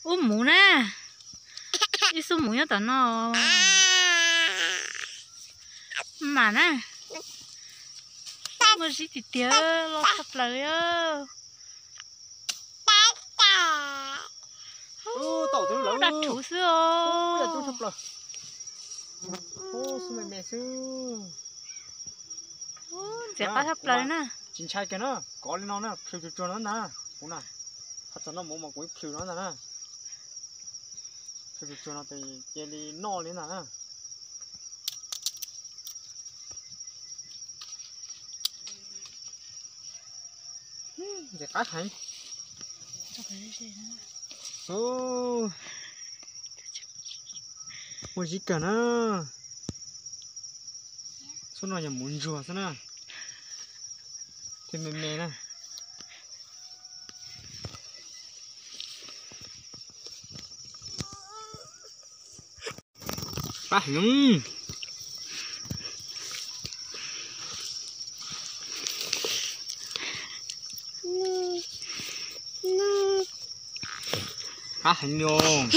Ub, muv na, ib xub muv nyob tom no. Mam na, muaj zib tiag tiag, loj tshaj plaws li. Daj rhuv xwb os. Ntxim qab tshaj plaws na. Tsis ntshai kiag na, kov li no na, plhws tsuag tsuag no ntag na. Kuv na, qhov txog noj mov mas kuv ib plhws no ntag na. Plhws tsuag tsuag no ces cia li noj li ntag na. Ntxim qab heev. Muaj zib kawg na. Xub no yog muv ntsuag xwb na. Thiab me me na. Qab heev. Qab heev li os.